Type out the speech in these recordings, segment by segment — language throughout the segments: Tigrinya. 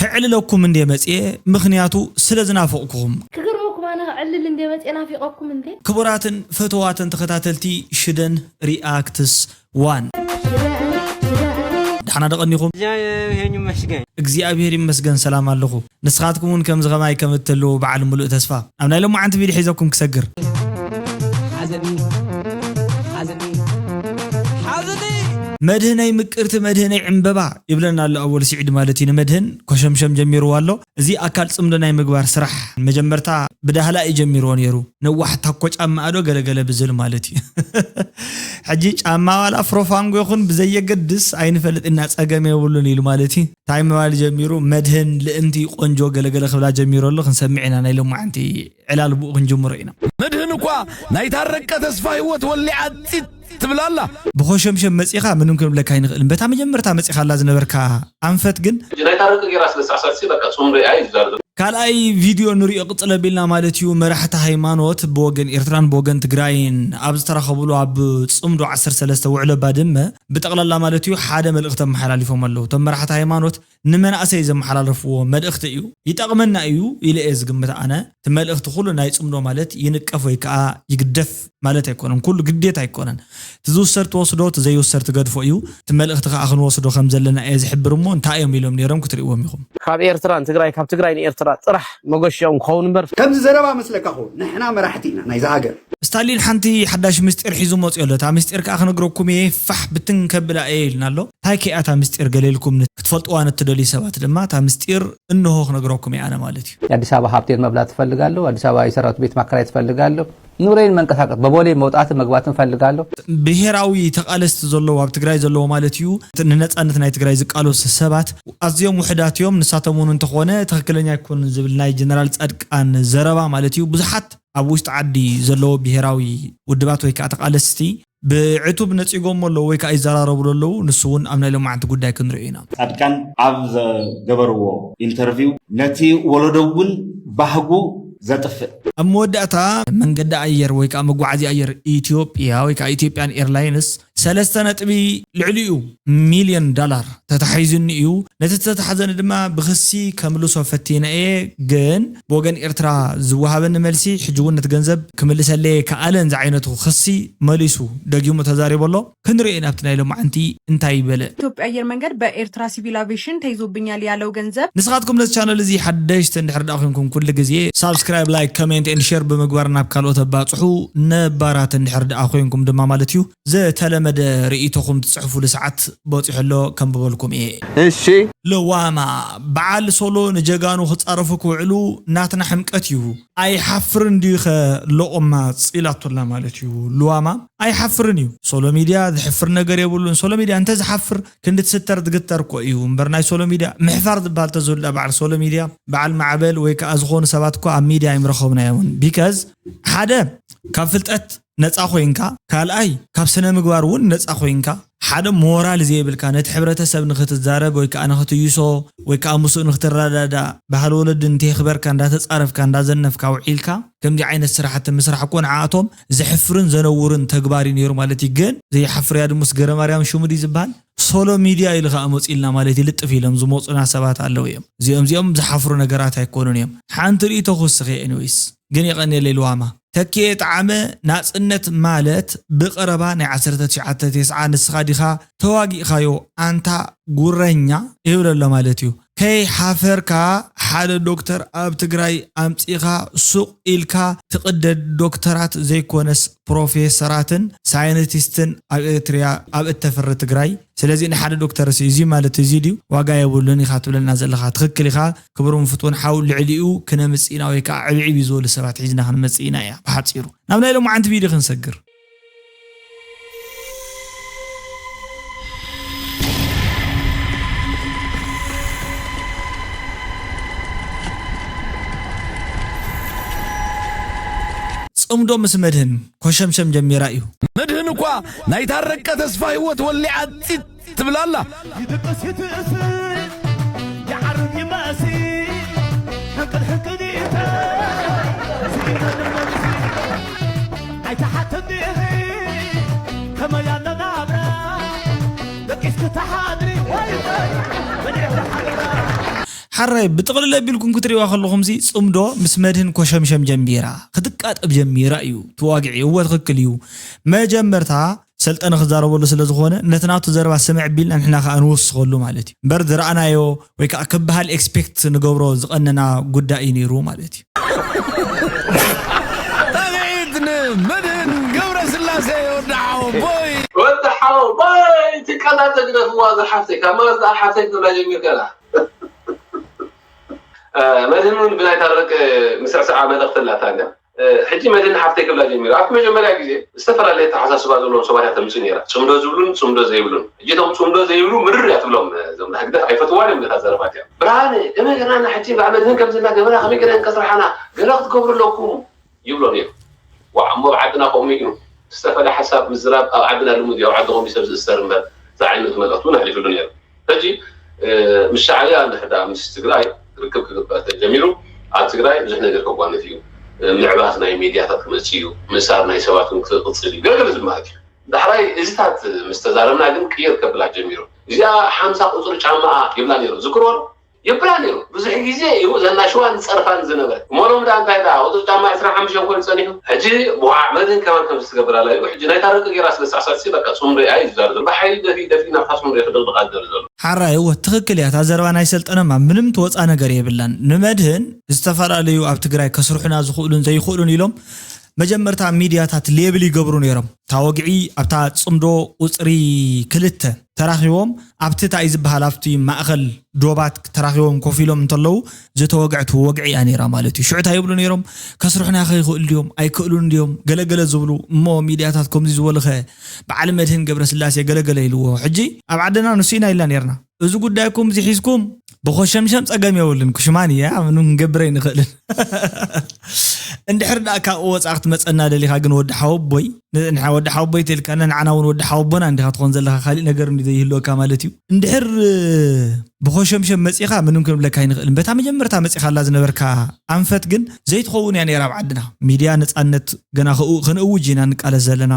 እዕልለኩም እንዴ መጽኤ፣ ምኽንያቱ ስለ ዝናፈቕኩኹም። ክገርመኩም ኣነ ክዕልል እንዴ መጽኤ ናፊቐኩም እንዴ። ክቡራትን ፈተዋትን ተኸታተልቲ ሽደን ሪኣክትስ ዋን፣ ደሓና ደቐኒኹም? ይሄን ይመስገን። እግዚኣብሔር ይመስገን ሰላም ኣለኹ። ንስኻትኩም እውን ከምዚ ኸማይ ከም እትህልዉ በዓል ምሉእ ተስፋ። ኣብ ናይ ሎማዓንቲ ቪድዮ ሒዘኩም ክሰግር። ሓዘኒ ሓዘኒ ሓዘኒ መድህነይ ምቅርቲ መድህነይ ዕምበባ ይብለና ኣሎ ኣወል ስዒድ ማለት እዩ። ንመድህን ኮሸምሸም ጀሚርዎ ኣሎ። እዚ ኣካል ጽምዶ ናይ ምግባር ስራሕ መጀመርታ ብዳህላ እዩ ጀሚርዎ ነይሩ። ነዋሕ ታኮ ጫማ ኣዶ ገለገለ ብዝብል ማለት እዩ። ሕጂ ጫማ ዋላ ፍሮፋንጎ ይኹን ብዘየገድስ ኣይንፈልጥ ኢና፣ ጸገም የብሉን ኢሉ ማለት እዩ። እንታይ ምባል ጀሚሩ? መድህን ልእምቲ ቆንጆ ገለገለ ክብላ ጀሚሩ ኣሎ። ክንሰምዕ ኢና ናይ ሎማዓንቲ ዕላል ብኡ ክንጅምሮ ኢና። መድህን እኳ ናይ ታረቀ ተስፋ ህይወት ወሊዓ ፂት ትብላላ። ብኾሸምሸም መጺኻ ምንም ክንብለካ ኣይንኽእልን። በታ መጀመርታ መጺኻላ ዝነበርካ ኣንፈት ግን ናይ ታረቀ ጌራ ስለ ሳዕሳዕሲ በቃ ጽምዶ እያ ይዛረብ። ካልኣይ ቪድዮ ንሪኦ ቅጽል ኣቢልና ማለት እዩ። መራሕቲ ሃይማኖት ብወገን ኤርትራን ብወገን ትግራይን ኣብ ዝተራኸብሉ ኣብ ጽምዶ ዓሰርተ ሰለስተ ውዕሎ ባድመ ብጠቕላላ ማለት እዩ ሓደ መልእኽቲ ኣመሓላሊፎም ኣለዉ። እቶም መራሕቲ ሃይማኖት ንመናእሰይ ዘመሓላለፍዎ መልእኽቲ እዩ። ይጠቕመና እዩ ኢለ እየ ዝግምት ኣነ። እቲ መልእኽቲ ኩሉ ናይ ጽምዶ ማለት ይንቀፍ ወይ ከዓ ይግደፍ ማለት ኣይኮነን። ኩሉ ግዴታ ኣይኮነን። እቲ ዝውሰድ ትወስዶ፣ እቲ ዘይውሰድ ትገድፎ እዩ። እቲ መልእኽቲ ከዓ ክንወስዶ ከም ዘለና እየ ዝሕብር እሞ እንታይ እዮም ኢሎም ነይሮም ክትርእይዎም ኢኹም። ካብ ኤርትራ ንትግራይ፣ ካብ ትግራይ ንኤርትራ ጥራሕ መገሽኦም ክኸውን እምበር ከምዚ ዘረባ መስለካ ኾ ንሕና መራሕቲ ኢና ናይዚ ሃገር። ስታሊን ሓንቲ ሓዳሽ ምስጢር ሒዙ መፅዮ ኣሎ። እታ ምስጢር ከዓ ክነግረኩም እየ። ፋሕ ብትን ከብላ እየ ኢልና ኣሎ። እንታይ ከኣ እታ ምስጢር ገሌልኩም ን-፣ ክትፈልጥዋ ንትደልዩ ሰባት ድማ እታ ምስጢር እንሆ ክነግረኩም እየ ኣነ ማለት እዩ። የአዲስ አበባ ሀብቴን መብላት እፈልጋለሁ። አዲስ አበባ የሰራሁት ቤት ማከራየት እፈልጋለሁ። ኑሮዬን መንቀሳቀስ፣ በቦሌ መውጣትን መግባትን እፈልጋለሁ። ብሄራዊ ተቃለስቲ ዘለዎ ኣብ ትግራይ ዘለዎ ማለት እዩ። ንነፃነት ናይ ትግራይ ዝቃለሱ ሰባት ኣዝዮም ውሕዳት እዮም። ንሳቶም እውን እንተኾነ ትኽክለኛ ኣይኮኑን ዝብል ናይ ጀነራል ፃድቃን ዘረባ ማለት እዩ። ብዙሓት ኣብ ውሽጢ ዓዲ ዘለዎ ብሄራዊ ውድባት ወይ ከዓ ተቃለስቲ ብዕቱብ ነፂጎም ኣለዉ ወይ ከዓ ይዘራረቡሉ ኣለዉ። ንሱ እውን ኣብ ናይ ሎማዓንቲ ጉዳይ ክንሪኦ ኢና። ፃድቃን ኣብ ዘገበርዎ ኢንተርቪው ነቲ ወለዶ እውን ባህጉ ዘጥፍእ። ኣብ መወዳእታ መንገዲ ኣየር ወይ ከዓ መጓዓዝያ ኣየር ኢትዮጵያ ወይ ከዓ ኢትዮጵያን ኤርላይንስ ሰለስተ ነጥቢ ልዕሊኡ ሚልዮን ዳላር ተታሒዙኒ እዩ። ነቲ ዝተታሕዘኒ ድማ ብክሲ ከምልሶ ፈቲነ እየ፣ ግን ብወገን ኤርትራ ዝወሃበኒ መልሲ ሕጂ እውን ነቲ ገንዘብ ክምልሰለይ ከኣለን ዝዓይነቱ ክሲ መሊሱ ደጊሙ ተዛሪቡ ኣሎ። ክንርኢ ናብቲ ናይ ሎማዓንቲ እንታይ ይበለ። ኢትዮጵያ ኣየር መንገድ በኤርትራ ሲቪል አቪዬሽን ተይዞብኛል ያለው ገንዘብ። ንስኻትኩም ነዚ ቻነል እዚ ሓደሽቲ እንድሕር ደኣ ኮይንኩም ኩሉ ግዜ ሳብስክራይብ፣ ላይክ፣ ኮሜንት ኤንድ ሼር ብምግባር ናብ ካልኦት ኣባጽሑ። ነባራት እንድሕር ደኣ ኮይንኩም ድማ ማለት እዩ ዝተለመደ ርእይቶኹም ትጽሕፉሉ ሰዓት በጺሑ ኣሎ ከንብበልኩም እየ። እሺ። ለዋማ በዓል ሶሎ ንጀጋኑ ክጻረፉ ክውዕሉ ናትና ሕምቀት እዩ። ኣይሓፍርን ድዩ ኸ ለቆማ ኢላቶላ ማለት እዩ። ለዋማ ኣይሓፍርን እዩ። ሶሎ ሚድያ ዝሕፍር ነገር የብሉን። ሶሎ ሚድያ እንተ ዝሓፍር ክንዲ ትስተር ዝግተር እኮ እዩ እምበር ናይ ሶሎ ሚድያ ምሕፋር ዝበሃል ተዝህሉ በዓል ሶሎ ሚድያ በዓል ማዕበል ወይ ከዓ ዝኾኑ ሰባት እኮ ኣብ ሚድያ ኣይምረኸብናዮምን። ቢካዝ ሓደ ካብ ፍልጠት ነፃ ኮይንካ፣ ካልኣይ ካብ ስነ ምግባር እውን ነፃ ኮይንካ፣ ሓደ ሞራል ዘይብልካ ነቲ ሕብረተሰብ ንክትዛረብ ወይ ከዓ ንክትይሶ ወይ ከዓ ምስኡ ንክትረዳዳእ ባህሊ ወለዲ እንተየኽበርካ እንዳተፃረፍካ እንዳዘነፍካ ውዒልካ ከምዚ ዓይነት ስራሕቲ ምስራሕ እኮ ንዓኣቶም ዘሕፍርን ዘነውርን ተግባር እዩ ነይሩ ማለት እዩ። ግን ዘይሓፍር እያ ድሙስ ገረማርያም ሽሙ ድዩ ዝበሃል ሶሎ ሚድያ ኢሉ ከዓ መፂልና ማለት እዩ ልጥፍ ኢሎም ዝመፁና ሰባት ኣለዉ እዮም። እዚኦም እዚኦም ዝሓፍሩ ነገራት ኣይኮኑን እዮም። ሓንቲ ርእይቶ ክውስኽ እየ ኤኒዌይስ። ግን የቐንየለይ ልዋማ። ተኪኤ ጠዓመ ናጽነት ማለት ብቐረባ ናይ ዓሰርተ ትሽዓተ ተስዓ ንስኻ ዲኻ ተዋጊእኻዮ ኣንታ ጉረኛ ይብል ኣሎ ማለት እዩ። ከይሓፈርካ ሓደ ዶክተር ኣብ ትግራይ ኣምጺእኻ ሱቕ ኢልካ ትቕደድ ዶክተራት ዘይኮነስ ፕሮፌሰራትን ሳይንቲስትን ኣብ ኤርትርያ ኣብ እተፍሪ ትግራይ ስለዚ ንሓደ ዶክተርስ እዚ ማለት እዚ ድዩ ዋጋ የብሉን ኢኻ ትብለና ዘለኻ ትኽክል ኢኻ ክብሩን ፍትውን ሓው ልዕሊኡ ክነምጽእ ኢና ወይ ከዓ ዕብዕብ እዩ ዝበሉ ሰባት ሒዝና ክንመጽእ ኢና እያ ብሓፂሩ ናብ ናይ ሎማዓንቲ ቪድዮ ክንሰግር ጽምዶ ምስ መድህን ኮሸምሸም ጀሚራ እዩ። መድህን እኳ ናይ ታረቀ ተስፋ ህይወት ወሊዓ ፂት ትብል ኣላ። ይድቅስ ይትእስ ይዓርብ ይመእሲ ሕንቅል ሕንቅል ይተ ኣይተሓተኒ ከመይ ኣለ ናብራ ደቂስኪ ተሓድሪ ወይ ወይ በሊዕኪ ሓደራ ሓራይ ብጥቕልል ኣቢልኩም ክትሪእዋ ከለኹምሲ ጽምዶ ምስ መድህን ኮሸምሸም ጀሚራ ክትቃጠብ ጀሚራ እዩ። ተዋግዒ እወ ትኽክል እዩ። መጀመርታ ሰልጠነ ክዛረበሉ ስለ ዝኾነ ነቲ ናቱ ዘረባ ስምዕ ቢልና ንሕና ከኣ ንወስኸሉ ማለት እዩ። እምበር ዝረኣናዮ ወይ ከኣ ክበሃል ኤክስፔክት ንገብሮ ዝቐነና ጉዳይ እዩ ነይሩ ማለት እዩ። ጣቕዒት ንመድህን ገብረ ስላሴ ወዲ ሓወቦይ። ወዲ ሓወቦይ ትቀላተ ግደፍዋ ዝሓፍተይ ካብ መቐስ ደኣ ሓፍተይ ክትብላ ጀሚርካ ኢኻ። መድህን እውን ብናይ ታረቅ ምስዕስዓ መልእኽቲ ኣላታ እንዳ ሕጂ መድህን ሓፍተይ ክብላ ጀሚራ ኣብቲ መጀመርያ ግዜ ዝተፈላለየ ተሓሳስባ ዘለዎም ሰባት እያ ተምፅእ ነይራ። ፅምዶ ዝብሉን ፅምዶ ዘይብሉን። ሕጂ እቶም ፅምዶ ዘይብሉ ምርር እያ ትብሎም። እዞም ህግደፍ ኣይፈትዋን እዮም ነታ ዘረባ እቲኣ። ብርሃነ ከመይ ገርና ሕጂ ብዓ መድህን ከምዚ እናገበራ ከመይ ገርና ከስርሓና ገለ ክትገብሩ ኣለኩም ይብሎ ነይሩ። ዋዕ እሞ ኣብ ዓድና ከምኡ እዩ። ዝተፈለ ሓሳብ ምዝራብ ኣብ ዓድና ልሙድ እዩ። ኣብ ዓድኹም እዩ ሰብ ዝእሰር እምበር ዝዓይነቱ መልእኽቲ እውን ኣሕሊፍሉ ነይሩ። ሕጂ ምስ ሻዕብያ እንድሕር ደኣ ምስ ትግራይ ርክብ ክግበር ተጀሚሩ ኣብ ትግራይ ብዙሕ ነገር ከጓንፍ እዩ። ምዕባስ ናይ ሜድያታት ክመፅእ እዩ። ምእሳር ናይ ሰባት እውን ክቕፅል እዩ። ገለገለ ዝብል ማለት እዩ። ዳሕራይ እዚታት ምስ ተዛረብና ግን ቅይር ከብላ ጀሚሩ። እዚኣ ሓምሳ ቁፅሪ ጫማኣ ይብላ ነይሩ ዝክርዎ ይብላ ነይሩ። ብዙሕ ግዜ እዩ ዘናሽዋን ዝፀርፋን ዝነበረ። እሞ ሎም ደኣ እንታይ ደኣ ቁፅሪ ጫማ ዕስራን ሓሙሽተን ኮይኑ ፀኒሑ። ሕጂ ብዋዕ መድን ከማን ከምዚ ትገብር ኣላ ኢሉ ሕጂ ናይ ታረቂ ጌራ ስለ ሳዕሳዕሲ በቃ ፅምዶ እያ እዩ ዝዛረብ ዘሎ። ብሓይሊ ደፊእ ደፊእ ናብታ ፅምዶ እዩ ክድቕድቓ ዝደሊ ዘሎ። ሓራይ እወ ትኽክል እያ እታ ዘረባ ናይ ሰልጠነማ ምንም ትወፃ ነገር የብላን። ንመድህን ዝተፈላለዩ ኣብ ትግራይ ከስርሑና ዝኽእሉን ዘይኽእሉን ኢሎም መጀመርታ ሚድያታት ሌብል ይገብሩ ነይሮም። እታ ወግዒ ኣብታ ፅምዶ ቁፅሪ ክልተ ተራኺቦም ኣብቲ እንታይ ዝበሃል ኣብቲ ማእኸል ዶባት ተራኺቦም ኮፍ ኢሎም እንተለዉ ዝተወግዐት ወግዒ እያ ነይራ ማለት እዩ። ሽዑ እንታይ ይብሉ ነይሮም? ከስርሑና ከ ይኽእሉ ድዮም ኣይክእሉን ድዮም ገለገለ ዝብሉ እሞ ሚድያታት ከምዚ ዝበሉ ኸ በዓል መድህን ገብረስላሴ ገለገለ ኢልዎ። ሕጂ ኣብ ዓድና ንሱ ኢና ኢልና ነይርና። እዚ ጉዳይኩም እዚ ሒዝኩም ብኮሸምሸም ፀገም የብሉን። ኩሽማን እያ ምንም ክንገብር ኣይንኽእልን። እንድሕር ደኣ ካብኡ ወፃእ ክትመፀና ደሊኻ ግን ወዲ ሓወቦይ ንሕና ወዲ ሓወቦይ ተልካና ንዓና እውን ወዲ ሓወቦና እንዲኻ ትኾን ዘለኻ ካሊእ ነገር እንዲ ዘይህልወካ ማለት እዩ። እንድሕር ብኮሸምሸም መፂኻ ምንም ክንብለካ ኣይንኽእልን። በታ መጀመርታ መፂኻላ ዝነበርካ ኣንፈት ግን ዘይትኸውን እያ ነይራ ኣብ ዓድና። ሚድያ ነፃነት ገና ክእው- ክንእውጅ ኢና ንቃለስ ዘለና።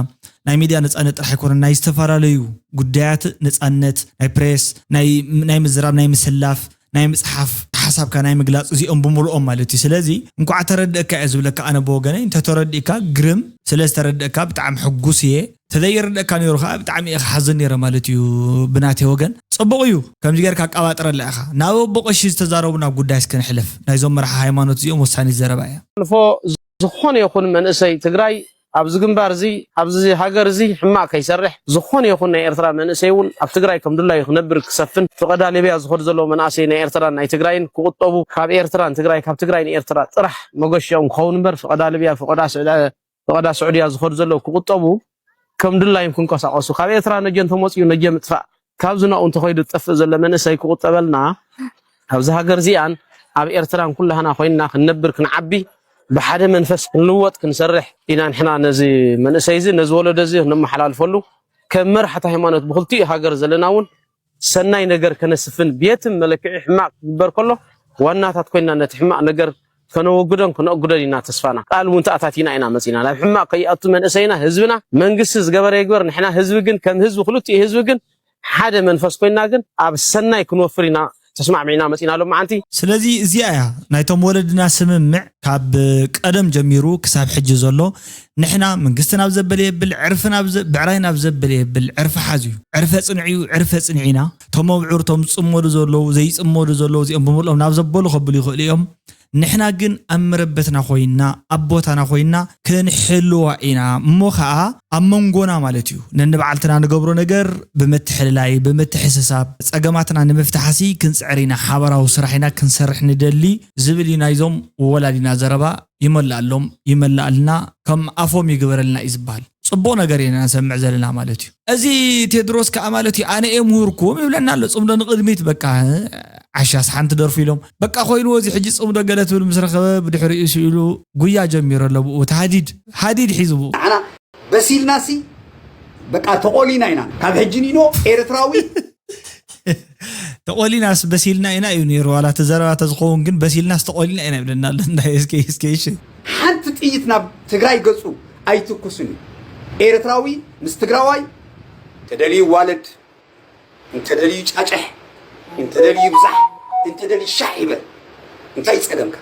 ናይ ሚድያ ነፃነት ጥራሕ ኣይኮነን ናይ ዝተፈላለዩ ጉዳያት ነፃነት ናይ ፕሬስ ናይ ናይ ምዝራብ ናይ ምስላፍ ናይ ምፅሓፍ ሓሳብካ ናይ ምግላፅ እዚኦም ብምልኦም ማለት እዩ። ስለዚ እንኳዕ ተረድእካ እየ ዝብለካ ኣነ ብወገነይ እንተተረዲእካ ግርም ስለ ዝተረድእካ ብጣዕሚ ሕጉስ እየ። ተዘይረድእካ ነይሩ ከዓ ብጣዕሚ እየ ክሓዝን ነይረ ማለት እዩ። ብናተይ ወገን ፅቡቕ እዩ ከምዚ ጌርካ ኣቀባጥረላ ኢኻ። ናብ ኣቦ ቀሺ ዝተዛረቡና ጉዳይ እስከ ንሕለፍ። ናይዞም መራሒ ሃይማኖት እዚኦም ወሳኒት ዘረባ እያ። ኣልፎ ዝኾነ ይኹን መንእሰይ ትግራይ ኣብዚ ግንባር እዚ ኣብዚ ሃገር እዚ ሕማቕ ከይሰርሕ ዝኾነ ይኹን ናይ ኤርትራ መንእሰይ እውን ኣብ ትግራይ ከም ድላዩ ክነብር ክሰፍን ፍቐዳ ሊብያ ዝኸዱ ዘለዉ መናእሰይ ናይ ኤርትራን ናይ ትግራይን ክቁጠቡ ካብ ኤርትራን ትግራይ ካብ ትግራይ ንኤርትራ ጥራሕ መገሽኦም ክኸውን እምበር ፍቐዳ ሊብያ ፍቐዳ ስዑዲ ፍቐዳ ስዑድያ ዝኸዱ ዘለዉ ክቁጠቡ ከም ድላዮም ክንቀሳቐሱ ካብ ኤርትራ ነጀ እንተመፅኡ ነጀ ምጥፋእ ካብዚ ናብኡ እንተኸይዱ ዝጠፍእ ዘሎ መንእሰይ ክቁጠበልና ኣብዚ ሃገር እዚኣን ኣብ ኤርትራን ኩላህና ኮይንና ክንነብር ክንዓቢ ብሓደ መንፈስ ክንልወጥ ክንሰርሕ ኢና ንሕና ነዚ መንእሰይ እዚ ነዚ ወለዶ እዚ ክነመሓላልፈሉ ከም መራሕቲ ሃይማኖት ብክልቲኡ ሃገር ዘለና እውን ሰናይ ነገር ከነስፍን ብየትም መለክዒ ሕማቕ ክግበር ከሎ ዋናታት ኮይንና ነቲ ሕማቕ ነገር ከነወግዶን ከነእጉዶን ኢና ተስፋና። ቃል እውን ተኣታቲና ኢና መፂና ናብ ሕማቕ ከይኣቱ መንእሰይና ህዝብና መንግስቲ ዝገበረ ይግበር ንሕና ህዝቢ ግን ከም ህዝቢ ክልቲኡ ህዝቢ ግን ሓደ መንፈስ ኮይንና ግን ኣብ ሰናይ ክንወፍር ኢና ተስማዕሚዕና መፂና ሎም መዓንቲ። ስለዚ እዚኣ እያ ናይቶም ወለድና ስምምዕ ካብ ቀደም ጀሚሩ ክሳብ ሕጂ ዘሎ ንሕና መንግስቲ ናብ ዘበለ የብል ዕርፊ ናብ ዘ- ብዕራይ ናብ ዘበለ የብል ዕርፊ ሓዝ እዩ ዕርፊ ኣፅንዑ እዩ ዕርፊ ኣፅንዒና እቶም ኣብዑር እቶም ዝፅመዱ ዘለዉ ዘይፅመዱ ዘለዉ እዚኦም ብምልኦም ናብ ዘበሉ ከብሉ ይኽእሉ እዮም ንሕና ግን ኣብ መረበትና ኮይንና ኣብ ቦታና ኮይንና ክንሕልዋ ኢና እሞ ከዓ ኣብ መንጎና ማለት እዩ ነንባዕልትና ንገብሮ ነገር ብምትሕልላይ ብምትሕስሳብ ፀገማትና ንምፍታሕሲ ክንፅዕር ኢና ሓበራዊ ስራሕ ኢና ክንሰርሕ ንደሊ ዝብል እዩ ናይዞም ወላዲና ዘረባ ይመልኣሎም ይመልኣልና ከም ኣፎም ይግበረልና እዩ ዝበሃል ፅቡቕ ነገር ኢና ንሰምዕ ዘለና ማለት እዩ እዚ ቴድሮስ ከዓ ማለት እዩ ኣነ እየ ምሁርኩም ይብለና ኣሎ ፅምዶ ንቕድሚት በቃ ዓሻስ ሓንቲ ደርፉ ኢሎም በቃ ኮይንዎ እዚ ሕጂ ፅምዶ ገለ ትብል ምስ ረኸበ ብድሕሪኡ ስኢሉ ጉያ ጀሚሩ ኣሎ ብኡ እቲ ሃዲድ ሃዲድ ሒዙ ብኡ ንዓና በሲልናሲ በቃ ተቆሊና ኢና ካብ ሕጂ ኒኖ ኤርትራዊ ተቆሊናስ በሲልና ኢና እዩ ነይሩ ዋላ እቲ ዘረባ ተዝኸውን ግን በሲልናስ ተቆሊና ኢና ይብለና ኣሎ እንታይ እስኪ እስኪ እሺ ሓንቲ ጥይት ናብ ትግራይ ገፁ ኣይትኩስን እዩ ኤርትራዊ ምስ ትግራዋይ ተደልዩ ይዋለድ እንተደልዩ ይጫጨሕ እንተደልዩ ይብዛሕ እንተደልዩ ሻሕ ይበል። እንታይ ጸገምካ?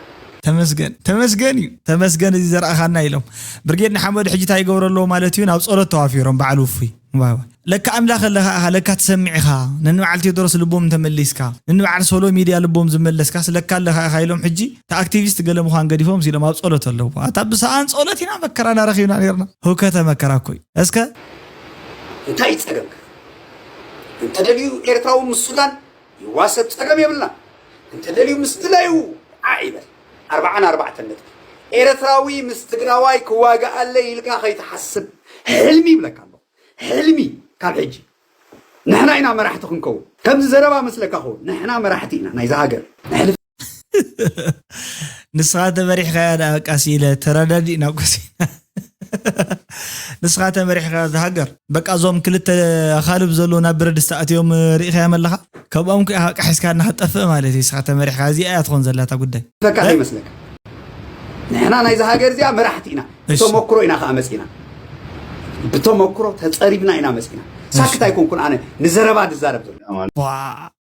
ተመስገን ተመስገን እዩ። ተመስገን እዚ ዘርኣኻና ኢሎም። ብርጌድ ንሓመዱ ሕጂ እንታይ ይገብሩ ኣለዎ ማለት እዩ? ናብ ጸሎት ተዋፊሮም በዓል ውፉይ ባባ። ለካ ኣምላኽ ኣለኻ ኢኻ፣ ለካ ትሰምዕ ኢኻ። ነንበዓል ቴድሮስ ልቦም እንተመሊስካ፣ ነንበዓል ሶሎ ሚድያ ልቦም ዝመለስካስ ለካ ኣለኻ ኢኻ ኢሎም። ሕጂ እቲ ኣክቲቪስት ገለ ምዃን ገዲፎም ኢሎም ኣብ ጸሎት ኣለዎ። ኣታ ብሰኣን ጸሎት ኢና መከራና ረኺብና ነርና። ህውከተ መከራ እኮ እዩ። እስከ እንታይ ጸገምካ? እንተደልዩ ኤርትራዊ ምስ ሱዳን ይዋሰብ፣ ጸገም የብልና። እንተደልዩ ምስ ድላዩ ዓዕ ይበል። ኣርባዓን ኣርባዕተን ነጥቢ። ኤርትራዊ ምስ ትግራዋይ ክዋጋኣለ ኢልካ ከይትሓስብ፣ ሕልሚ ይብለካ ኣሎ። ሕልሚ። ካብ ሕጂ ንሕና ኢና መራሕቲ ክንከውን። ከምዚ ዘረባ መስለካ ኸውን፣ ንሕና መራሕቲ ኢና ናይዛ ሃገር። ንሕልፍ ንስኻ ተመሪሕካያ ደኣ ቃስ ኢለ ተረዳዲእና ኮሲና። ንስኻ ተመሪሕካ እዛ ሃገር በቃ እዞም ክልተ ኣኻልብ ዘለዉ ናብ ብረድስቲ ኣትዮም ርኢኻዮም ኣለኻ? ካብኦም ክኣ ቃሒስካ እናክትጠፍእ ማለት እዩ። ንስኻ ተመሪሕካ እዚኣ እያ ትኾን ዘላ እታ ጉዳይ። በቃ እንታይ ይመስለካ? ንሕና ናይዛ ሃገር እዚኣ መራሕቲ ኢና። እሺ። ብተመክሮ ኢና ከዓ መፂና። ብተመክሮ ተፀሪብና ኢና መፂና። ሳክት ኣይኮንኩን ኣነ ንዘረባ ዝዛረብ ዘሎ። ዋ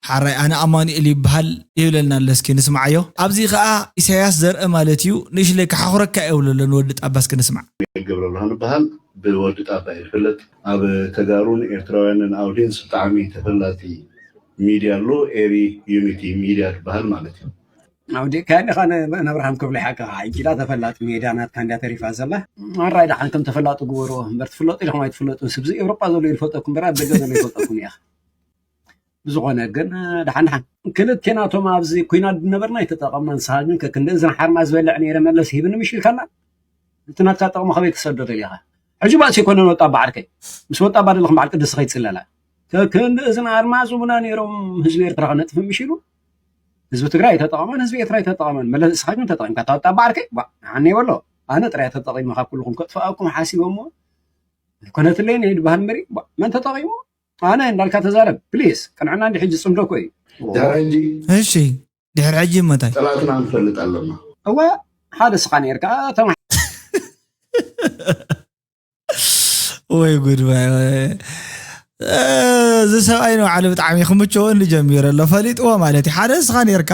ሓራይ ኣነ ኣማኑኤል ይበሃል ይብለልና ኣሎ። እስኪ ንስምዓዮ። ኣብዚ ኸኣ ኢሳያስ ዘርአ ማለት እዩ። ንእሽለይ ክሓኹረካ እየ ብለሎ ንወዲ ጣባ እስኪ ንስማዕ። ገብረብርሃን ይበሃል። ብወዲ ጣባ እየ ዝፍለጥ። ኣብ ተጋሩን ኤርትራውያንን ኣውዲንስ ብጣዕሚ ተፈላጢ ሚድያ ኣሎ። ኤሪ ዩኒቲ ሚድያ ትበሃል ማለት እዩ። ኣውዲእካያ ዲኻ ንኣብርሃም ክብሎ ሓቅኻ። ሕጂ ዳ ተፈላጢ ሜዳ ናትካ እንድያ ተሪፋ ዘላ። ኣራይ ደሓን ከም ተፈላጢ ግበርዎ እምበር ትፍለጡ ኢልኹም ኣይትፍለጡን። ስብዚ ኤውሮጳ ዘሎ ይፈልጠኩም እምበር ኣብ ደገ ዘሎ ይፈልጠኩም ኢኻ። ብዝኾነ ግን ደሓን ደሓን ክልቴናቶም ኣብዚ ኩናት ዝነበርና ኣይተጠቐምና። ንስኻ ግን ከክንዲ እዝን ሓርማ ዝበልዕ ነይረ መለስ ሂብኒ ምሽ ኢልካና። እቲ ናትካ ጥቕሚ ከመይ ክሰዶ ደሊኻ? ሕጂ ባእሲ ኣይኮነን ወጣ በዓርከይ ምስ ወጣ ባደለኹም በዓል ቅድስቲ ከይትፅለላ ከክንዲ እዝን ኣርማ ዝቡና ነይሮም ህዝቢ ኤርትራ ከነጥፍእ ምሽ ኢሉ ህዝቢ ትግራይ ኣይተጠቐመን ህዝቢ ኤርትራ ኣይተጠቐመን። መለስ እስኻ ግን ተጠቒምካ እታ ወጣ በዓርከይ ባ ንዓኒ ይበሎ ኣነ ጥራይ ተጠቒመ ካብ ኩልኹም ከጥፍኣኩም ሓሲቦ እሞ ኣይኮነትለይ ነይ ዝበሃል እምበሪ ባ መን ተጠቒሙ ኣነ እንዳልካ ተዛረብ ፕሊስ። ቅንዕና እንዲ ሕጂ ዝፅምዶ እኮ እዩ። ድሕሪ ሕጂ እሺ ድሕሪ ሕጂ መታይ ጠላእትና ንፈልጥ ኣለና። እወ ሓደ ስኻ ነርካ ተማ ወይ ጉድ ወይ ወይ። እዚ ሰብኣይ ንባዕሉ ብጣዕሚ ክምቸወኒ ጀሚሩ ኣሎ ፈሊጥዎ ማለት እዩ ሓደ ንስኻ ነርካ።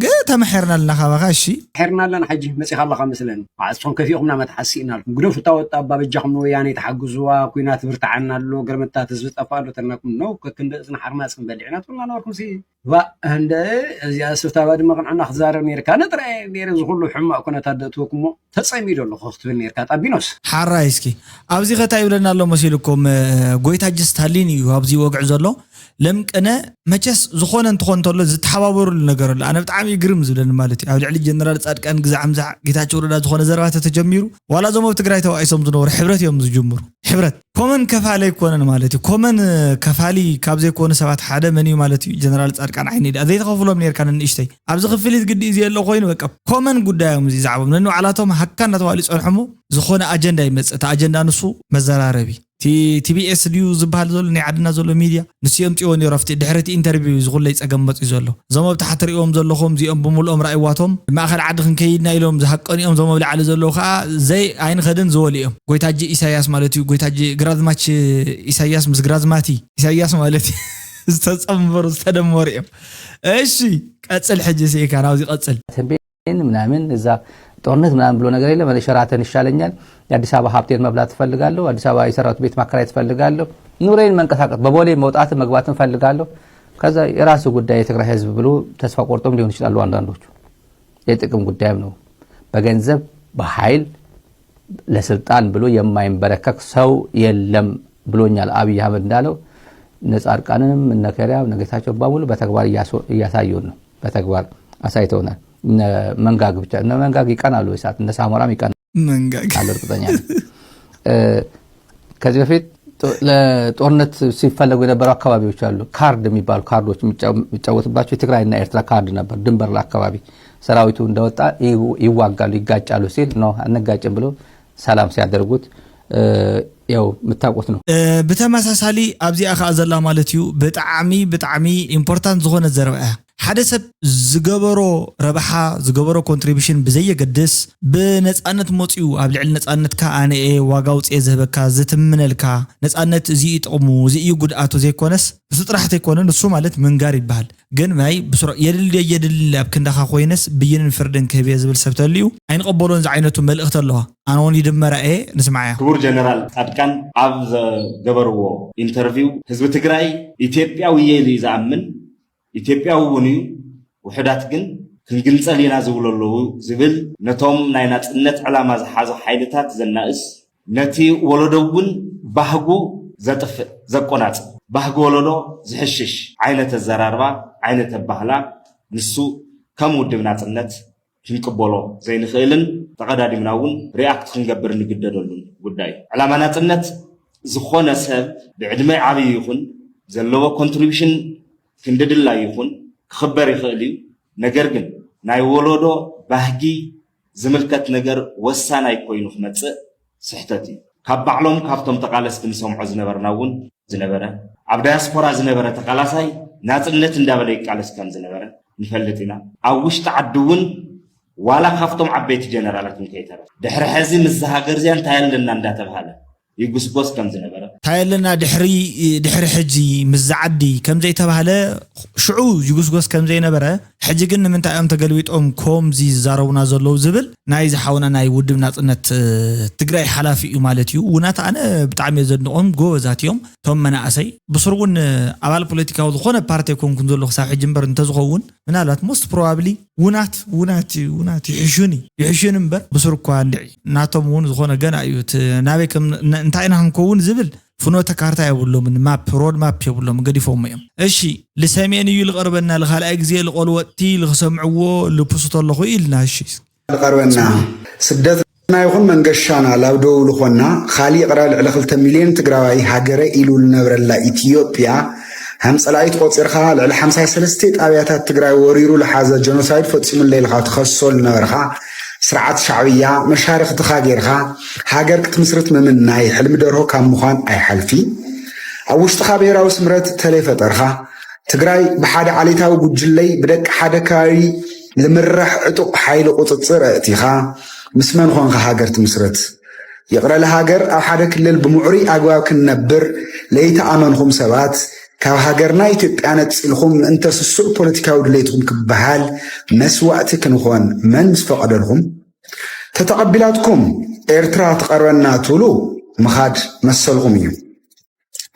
ግን ተመሒርና ኣለና ካባኻ እሺ። ተመሒርና ኣለና ሕጂ መፂኻ ኣለኻ መስለኒ። ባዕፅኹም ከፊእኹምና መትሓስ ስኢናልኩም ግደፉ እታ ወጣ ኣባ በጃኹም ንወያነ ተሓግዝዋ ኩናት ብርትዓና ኣሎ ገርመታት ህዝቢ ጠፋ ኣሎ ተልናኩም ነው ከክንደ እዝን ሓርማፅን በሊዕና ትብልና ነበርኩም ሲ ዋ እንደ እዚኣ ስፍታባ ድማ ቅንዕና ክትዛረብ ነርካ ነጥራየ ነረ ዝኩሉ ሕማቅ ኩነታት ደእትወኩሞ ተጸሚዶ ኣለኹ ክትብል ነርካ ጣቢኖስ ሓራይ እስኪ ኣብዚ ከታ ይብለና ኣሎ መሲልኩም ጎይታ ጅስታሊን እዩ ኣብዚ ወግዒ ዘሎ ለምቅነ መቸስ ዝኾነ እንትኾን እንተሎ ዝተሓባበሩሉ ነገር ኣሎ ኣነ ብጣዕሚ ግርም ዝብለኒ ማለት እዩ ኣብ ልዕሊ ጀነራል ፃድቃን ግዛዕ ምዛዕ ጌታቸው ረዳ ዝኾነ ዘረባ ተተጀሚሩ ዋላ እዞም ኣብ ትግራይ ተባኢሶም ዝነበሩ ሕብረት እዮም ዝጅምሩ ሕብረት ኮመን ከፋሊ ኣይኮነን ማለት እዩ። ኮመን ከፋሊ ካብ ዘይኮኑ ሰባት ሓደ መን እዩ ማለት እዩ? ጀነራል ፃድቃን ዓይኒ ድኣ ዘይተኸፍሎም ነርካ ንንእሽተይ ኣብዚ ክፍሊት ግዲ እዩ ዘየለ ኮይኑ በቃ ኮመን ጉዳዮም እዚ ዛዕቦም ነንባዕላቶም ሃካ እናተባሉ ይፀንሖሞ ዝኾነ ኣጀንዳ ይመፅእ እቲ ኣጀንዳ ንሱ መዘራረቢ ቲቢኤስ ድዩ ዝበሃል ዘሎ ናይ ዓድና ዘሎ ሚድያ ንሱ የምፅዎ ነይሩ ኣብቲ ድሕሪ እቲ ኢንተርቪው እዚ ኩለይ ፀገም መፅኡ ዘሎ እዞም ኣብ ታሕቲ ሪእዎም ዘለኹም እዚኦም ብምልኦም ራእይዋቶም ማእኸል ዓዲ ክንከይድና ኢሎም ዝሃቀኑ እዮም እዞም ኣብ ላዕሊ ዘለዉ ከዓ ዘይ ኣይንኸድን ዝበሉ እዮም ጎይታጂ ኢሳያስ ማለት እዩ ጎይታጂ ግራዝማች ኢሳያስ ምስ ግራዝማቲ ኢሳያስ ማለት እዩ ዝተፀምበሩ ዝተደመሩ እዮም እሺ ቀፅል ሕጂ ስኢካ ናብዚ ቀፅል ምናምን እዛ ጦርነት ምናምን ብሎ ነገር የለም። እኔ ሸራተን ይሻለኛል። የአዲስ አበባ ሀብቴን መብላት እፈልጋለሁ። አዲስ አበባ የሰራሁት ቤት ማከራየት እፈልጋለሁ። ኑሮዬን መንቀሳቀስ በቦሌ መውጣትን መግባትን እፈልጋለሁ። ከዛ የራሱ ጉዳይ የትግራይ ህዝብ ብሎ ተስፋ ቆርጦም ሊሆን ይችላሉ አንዳንዶቹ። የጥቅም ጉዳይም ነው። በገንዘብ በኃይል ለስልጣን ብሎ የማይንበረከክ ሰው የለም ብሎኛል አብይ አህመድ እንዳለው እነ ጻድቃንንም እነ ከሪያ እነ ጌታቸው በሙሉ በተግባር እያሳዩን ነው። በተግባር አሳይተውናል። እነ መንጋግ ብቻ እነ መንጋግ ይቀናሉ። እሳት እነ ሳሞራም ይቀናሉ። መንጋግ አለ እርግጠኛ ነኝ። ከዚህ በፊት ለጦርነት ሲፈለጉ የነበሩ አካባቢዎች አሉ። ካርድ የሚባሉ ካርዶች የሚጫወትባቸው የትግራይና ኤርትራ ካርድ ነበር። ድንበር አካባቢ ሰራዊቱ እንደወጣ ይዋጋሉ፣ ይጋጫሉ ሲል ነው አንጋጭም ብሎ ሰላም ሲያደርጉት ያው የምታውቁት ነው። ብተመሳሳሊ ኣብዚኣ ከዓ ዘላ ማለት እዩ ብጣዕሚ ብጣዕሚ ኢምፖርታንት ዝኾነት ዘረባ እያ። ሓደ ሰብ ዝገበሮ ረብሓ፣ ዝገበሮ ኮንትሪቢሽን ብዘየገድስ፣ ብነፃነት መፂኡ ኣብ ልዕሊ ነፃነትካ ኣነ እየ ዋጋ ኣውፅኤ ዝህበካ፣ ዝትምነልካ፣ ነፃነት እዚ እዩ ጥቕሙ፣ እዚ እዩ ጉድኣቱ ዘይኮነስ፣ ንሱ ጥራሕ ዘይኮነ፣ ንሱ ማለት ምንጋር ይበሃል። ግን ናይ ብስሮ የድሊ የድሊ ኣብ ክንዳኻ ኮይነስ ብይንን ፍርድን ክህብ እየ ዝብል ሰብ ተልዩ ኣይንቐበሎን። ዝዓይነቱ መልእኽቲ ኣለዋ። ኣነ እውን ይድመራ እየ፣ ንስማዓያ። ክቡር ጀነራል ጻድቃን ኣብ ዘገበርዎ ኢንተርቪው፣ ህዝቢ ትግራይ ኢትዮጵያዊ እየ ኢሉ እዩ ዝኣምን፣ ኢትዮጵያዊ እውን እዩ፣ ውሑዳት ግን ክንግንጸል ኢና ዝብሉ ኣለዉ ዝብል፣ ነቶም ናይ ናጽነት ዕላማ ዝሓዙ ሓይልታት ዘናእስ፣ ነቲ ወለዶ እውን ባህጉ ዘጥፍእ፣ ዘቆናጽብ፣ ባህጊ ወለዶ ዝሕሽሽ ዓይነት ኣዘራርባ፣ ዓይነት ኣባህላ፣ ንሱ ከም ውድብ ናጽነት ክንቅበሎ ዘይንኽእልን ተቐዳዲምና እውን ሪኣክት ክንገብር እንግደደሉን ጉዳይ እዩ። ዕላማ ናጽነት ዝኾነ ሰብ ብዕድመ ዓብዪ ይኹን ዘለዎ ኮንትሪቢሽን ክንዲ ድላዩ ይኹን ክኽበር ይኽእል እዩ። ነገር ግን ናይ ወለዶ ባህጊ ዝምልከት ነገር ወሳናይ ኮይኑ ክመጽእ ስሕተት እዩ። ካብ ባዕሎም ካብቶም ተቓለስቲ ንሰምዖ ዝነበርና እውን ዝነበረ ኣብ ዳያስፖራ ዝነበረ ተቓላሳይ ናጽነት እንዳበለ ይቃለስ ከም ዝነበረ ንፈልጥ ኢና። ኣብ ውሽጢ ዓዲ እውን ዋላ ካብቶም ዓበይቲ ጀነራላት እንከይተረፈ ድሕሪ ሕዚ ምስዛ ሃገር እዚኣ እንታይ ኣለና እንዳተብሃለ ይጉስጎስ ከም ዝነበረ እንታይ ኣለና ድሕሪ ድሕሪ ሕጂ ምስዛ ዓዲ ከም ዘይተባህለ ሽዑ ይጉስጎስ ከም ዘይነበረ ሕጂ ግን ንምንታይ እዮም ተገልቢጦም ከምዚ ዝዛረቡና ዘለዉ ዝብል ናይ ዝሓውና ናይ ውድብ ናጽነት ትግራይ ሓላፊ እዩ ማለት እዩ። ውናት ኣነ ብጣዕሚ እየ ዘድንቖም፣ ጎበዛት እዮም እቶም መናእሰይ። ብስሩ እውን ኣባል ፖለቲካዊ ዝኾነ ፓርቲ ኣይኮንኩን ዘለኹ ክሳብ ሕጂ እምበር እንተዝኸውን ምናልባት ሞስት ፕሮባብሊ ውናት ውናት ውናት ይሕሹኒ ይሕሹኒ እምበር ብስሩ እኳ እንድዒ ናቶም እውን ዝኾነ ገና እዩ እቲ ናበይ ከም እንታይ ኢና ክንከውን ዝብል ፍኖተ ካርታ የብሎምን፣ ማፕ ሮድ ማፕ የብሎም፣ ገዲፎሞ እዮም። እሺ ልሰሜን እዩ ልቐርበና ልኻልኣይ ግዜ ልቆልወጥቲ ልክሰምዕዎ ልፕስቶ ኣለኹ ኢልና። እሺ ልቐርበና ስደትና ይኹን መንገሻና ላብ ደው ልኾና ካሊእ ይቕረ ልዕሊ ክልተ ሚልዮን ትግራዋይ ሃገረ ኢሉ ልነብረላ ኢትዮጵያ ሃም ጸላኢት ቆጺርካ ልዕሊ ሓምሳ ሰለስተ ጣብያታት ትግራይ ወሪሩ ልሓዘ ጀኖሳይድ ፈጺሙለይ ኢልካ ትኸሶ ልነበርካ ስርዓት ሻዕብያ መሻርኽትኻ ጌርካ ሃገር ክትምስርት ምምናይ ሕልሚ ደርሆ ካብ ምዃን ኣይሓልፊ። ኣብ ውሽጥኻ ብሄራዊ ስምረት ተለይ ፈጠርኻ ትግራይ ብሓደ ዓሌታዊ ጉጅለይ ብደቂ ሓደ ከባቢ ልምራሕ ዕጡቕ ሓይሊ ቁፅፅር ኣእቲኻ ምስ መን ኾንኻ ሃገር ትምስርት? ይቕረ ለሃገር ኣብ ሓደ ክልል ብምዕሩይ ኣግባብ ክንነብር ለይተኣመንኹም ሰባት ካብ ሃገርና ኢትዮጵያ ነፂልኹም ምእንተ ስሱዕ ፖለቲካዊ ድሌትኹም ክበሃል መስዋእቲ ክንኾን መን ምስ ፈቐደልኹም? ተተቐቢላትኩም ኤርትራ ትቐርበና ትብሉ ምኻድ መሰልኹም እዩ።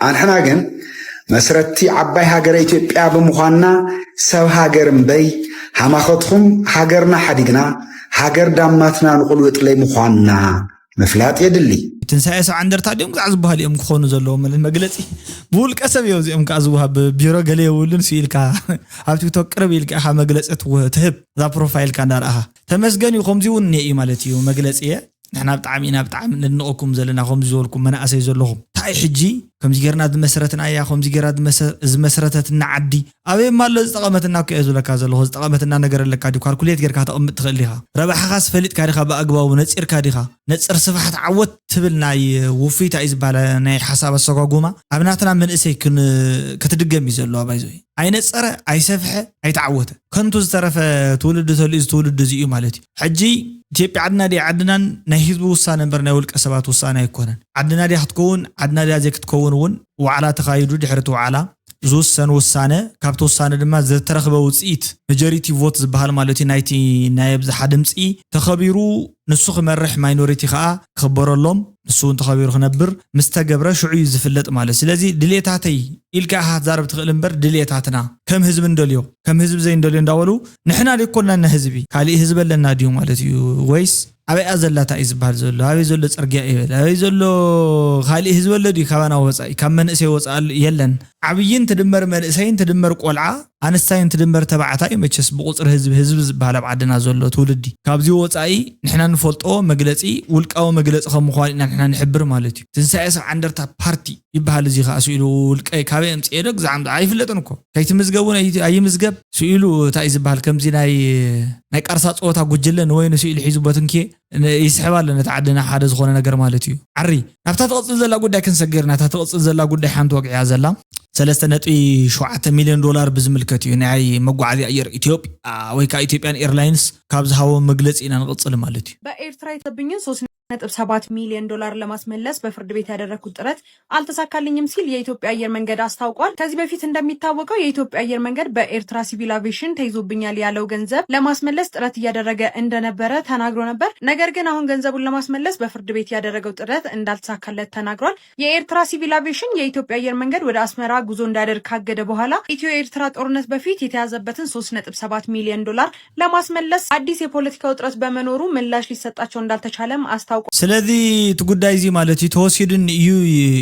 ኣንሕና ግን መስረትቲ ዓባይ ሃገረ ኢትዮጵያ ብምዃንና ሰብ ሃገር እምበይ ሃማኸትኹም ሃገርና ሓዲግና ሃገር ዳማትና ንቑልውጥለይ ምዃንና ምፍላጥ የድሊ። ትንሳኤ ሰብዓ እንደርታ ድዮም ግዛዕ ዝበሃሉ እዮም ክኾኑ ዘለዎም ማለት መግለፂ ብውልቀ ሰብ እዮም እዚኦም ከዓ ዝወሃብ ቢሮ ገለ የብሉን ስኢልካ ኣብ ቲክቶክ ቅርብ ኢልካ ኢኻ መግለፂ ትህብ እዛ ፕሮፋይልካ እንዳረኣኻ ተመስገን እዩ ከምዚ እውን እኒአ እዩ ማለት እዩ መግለፂ እየ ንሕና ብጣዕሚ ኢና ብጣዕሚ ነድንቐኩም ዘለና ከምዚ ዝበልኩም መናእሰይ ዘለኹም እንታይ ሕጂ ከምዚ ጌርና ዝመሰረትና እያ ከምዚ ጌራ ዝመሰረተትና ዓዲ ኣበይ ኣሎ ዝጠቐመትና እኮ እየ ዝብለካ ዘለኹ ዝጠቐመትና ነገር ኣለካ ድዩ ካልኩሌት ጌርካ ተቐምጥ ትኽእል ዲኻ ረባሕኻስ ፈሊጥካ ዲኻ ብኣግባቡ ነፂርካ ዲኻ ነፅር ስፋሕት ዓወት ትብል ናይ ውፍይታ እዩ ዝበሃል ናይ ሓሳብ ኣሰጓጉማ ኣብ ናትና መንእሰይ ክትድገም እዩ ዘለዋ ባይዞ ኣይነፀረ ኣይሰፍሐ ኣይተዓወተ ከንቱ ዝተረፈ ትውልዲ ተልኡ እዚ ትውልዲ እዚ እዩ ማለት እዩ ሕጂ ኢትዮጵያ ዓድና ድያ ዓድናን ናይ ህዝቢ ውሳነ እምበር ናይ ውልቀ ሰባት ውሳነ ኣይኮነን ዓድና ድያ ክትከውን ዓድና ድያ ዘይክትከውን እውን ዋዕላ ተኻይዱ ድሕሪ እቲ ዋዕላ ዝውሰን ውሳነ ካብቲ ውሳነ ድማ ዝተረኽበ ውፅኢት መጆሪቲ ቮት ዝበሃል ማለት እዩ ናይቲ ናይ ኣብዝሓ ድምፂ ተኸቢሩ ንሱ ክመርሕ ማይኖሪቲ ከዓ ክኽበረሎም ንሱ እውን ተኸቢሩ ክነብር ምስ ተገብረ ሽዑ እዩ ዝፍለጥ ማለት ስለዚ ድሌታተይ ኢልካ ኢኻ ክትዛረብ ትኽእል እምበር ድሌታትና ከም ህዝቢ እንደልዮ ከም ህዝቢ ዘይንደልዮ እንዳበሉ ንሕና ደይኮንና እና ህዝቢ ካሊእ ህዝቢ ኣለና ድዩ ማለት እዩ ወይስ ኣበይኣ ዘላታ እዩ ዝበሃል ዘሎ ኣበይ ዘሎ ፅርግያ ይበል ኣበይ ዘሎ ካሊእ ህዝቢ ኣሎ ድዩ ካባና ወፃኢ ካብ መንእሰይ ወፃእ የለን ዓብይን ትድመር መንእሰይን ትድመር ቆልዓ ኣንስታይን ትድመር ተባዕታይ መቸስ ብቁፅሪ ህዝቢ ህዝቢ ዝበሃል ኣብ ዓድና ዘሎ ትውልዲ ካብዚ ወፃኢ ንሕና ንፈልጦ መግለፂ ውልቃዊ መግለፂ ከም ምኳኑ ኢና ንሕና ንሕብር ማለት እዩ ትንሳኤ ሰብ ዓንደርታ ፓርቲ ይበሃል እዚ ከዓ ስኢሉ ውልቀይ ካበይ ኣምፅኤ ዶ ግዛዕ ኣይፍለጥን እኮ ከይትምዝገቡ ኣይምዝገብ ስኢሉ እንታይ ዝበሃል ከምዚ ናይ ናይ ቃርሳ ፀወታ ጉጅለ ንወይኑ ስኢሉ ሒዙ በትንኬ ይስሕብ ኣሎ ነቲ ዓድና ሓደ ዝኾነ ነገር ማለት እዩ። ዓሪ ናብታ ትቕፅል ዘላ ጉዳይ ክንሰግር፣ ናታ ትቕፅል ዘላ ጉዳይ ሓንቲ ወግዕያ ዘላ ሰለስተ ነጥቢ ሸውዓተ ሚልዮን ዶላር ብዝምልከት እዩ። ናይ መጓዓዝያ ኣየር ኢትዮጵያ ወይ ከዓ ኢትዮጵያን ኤርላይንስ ካብ ዝሃቦ መግለፂ ኢና ንቕፅል ማለት እዩ። በኤርትራ የተብኝን ሶስት ነጥብ ሰባት ሚሊዮን ዶላር ለማስመለስ በፍርድ ቤት ያደረግኩት ጥረት አልተሳካልኝም ሲል የኢትዮጵያ አየር መንገድ አስታውቋል። ከዚህ በፊት እንደሚታወቀው የኢትዮጵያ አየር መንገድ በኤርትራ ሲቪል አቪዬሽን ተይዞብኛል ያለው ገንዘብ ለማስመለስ ጥረት እያደረገ እንደነበረ ተናግሮ ነበር። ነገር ግን አሁን ገንዘቡን ለማስመለስ በፍርድ ቤት ያደረገው ጥረት እንዳልተሳካለት ተናግሯል። የኤርትራ ሲቪል አቪዬሽን የኢትዮጵያ አየር መንገድ ወደ አስመራ ጉዞ እንዳያደርግ ካገደ በኋላ ኢትዮ ኤርትራ ጦርነት በፊት የተያዘበትን ሶስት ነጥብ ሰባት ሚሊዮን ዶላር ለማስመለስ አዲስ የፖለቲካ ውጥረት በመኖሩ ምላሽ ሊሰጣቸው እንዳልተቻለም አስታውቋል። ስለዚ እቲ ጉዳይ እዚ ማለት እዩ ተወሲዱኒ እዩ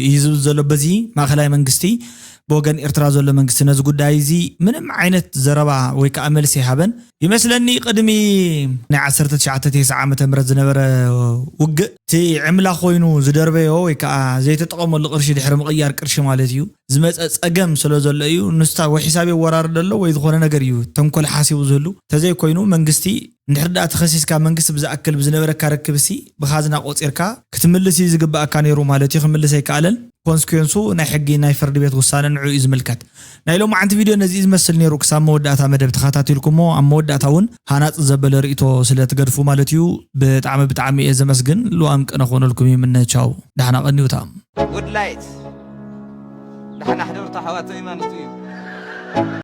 እዩ ዝብል ዘሎ በዚ ማእኸላይ መንግስቲ ብወገን ኤርትራ ዘሎ መንግስቲ ነዚ ጉዳይ እዚ ምንም ዓይነት ዘረባ ወይ ከዓ መልሲ ይሃበን ይመስለኒ። ቅድሚ ናይ ዓሰርተ ትሽዓተ ተስዓ ዓመተ ምህረት ዝነበረ ውግእ እቲ ዕምላ ኮይኑ ዝደርበዮ ወይ ከዓ ዘይተጠቐመሉ ቅርሺ ድሕሪ ምቕያር ቅርሺ ማለት እዩ ዝመፀ ፀገም ስለ ዘሎ እዩ። ንስታ ወይ ሒሳብ የወራርድ ኣሎ ወይ ዝኾነ ነገር እዩ ተንኮል ሓሲቡ ዝህሉ። ተዘይኮይኑ መንግስቲ እንድሕር ደኣ ተኸሲስካ መንግስቲ ብዝኣክል ብዝነበረካ ርክብሲ ብኻዝና ቆፂርካ ክትምልስ እዩ ዝግበኣካ ነይሩ ማለት እዩ። ክምልስ ኣይከኣለን። ኮንስኩዌንሱ ናይ ሕጊ ናይ ፍርዲ ቤት ውሳነ ንዑ እዩ ዝምልከት። ናይ ሎማዓንቲ ቪድዮ ነዚ እዩ ዝመስል ነይሩ። ክሳብ መወዳእታ መደብ ተኸታቲልኩሞ ኣብ መወዳእታ እውን ሃናፂ ዘበለ ርእይቶ ስለ ትገድፉ ማለት እዩ። ብጣዕሚ ብጣዕሚ እየ ዘመስግን። ልዋም ቅነ ክኾነልኩም ይምነ። ቻው፣ ዳሕና ቀንዩታ። ጉድ ላይት ዳሕና ሕደርቱ ኣሕዋተይ ማለት እዩ።